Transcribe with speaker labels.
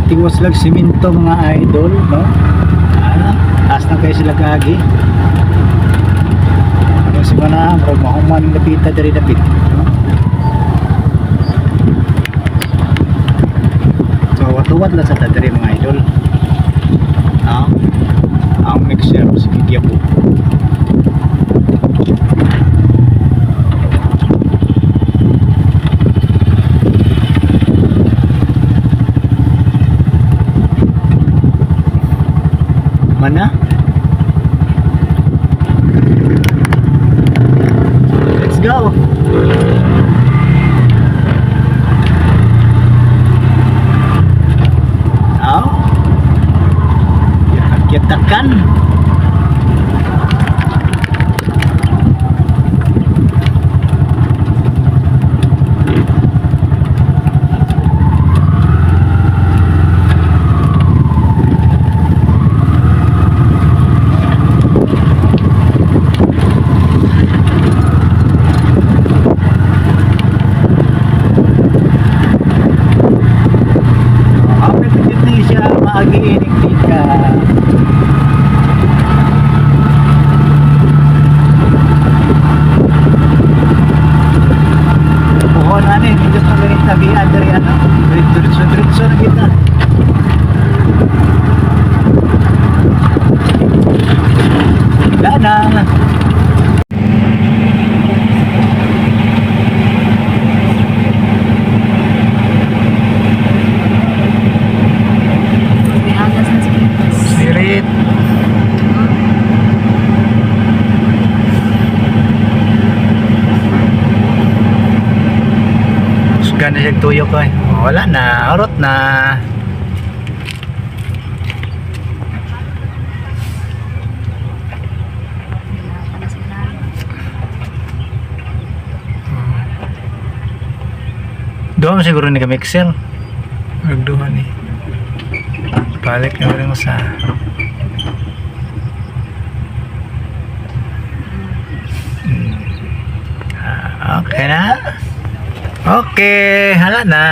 Speaker 1: Tiwas lang simento, mga idol, no? Ah, taas na kayo sila kaagi. Ano si mana, bro, mahuman ang dapita diri dapit, no? So, watuwat lang sa ta diri, mga idol. Ah, ang mixer sa Kigyapo. Mana? Let's go! Oh. Yatak-yatakan. Kapit ni siya maagiining tika. Puhon ani, hindi pa ganit tabian dari ano. Diretso diretso na kita. Wala na.
Speaker 2: May agas na si Pitas.
Speaker 1: Spirit. Gana siya tuyo ko eh. Wala na, urot na.
Speaker 2: Wala pa na sila.
Speaker 1: Doon siguro ni kami Excel. Nagduha ni. Balik na rin sa. Ah, okay na. Okay, hala na.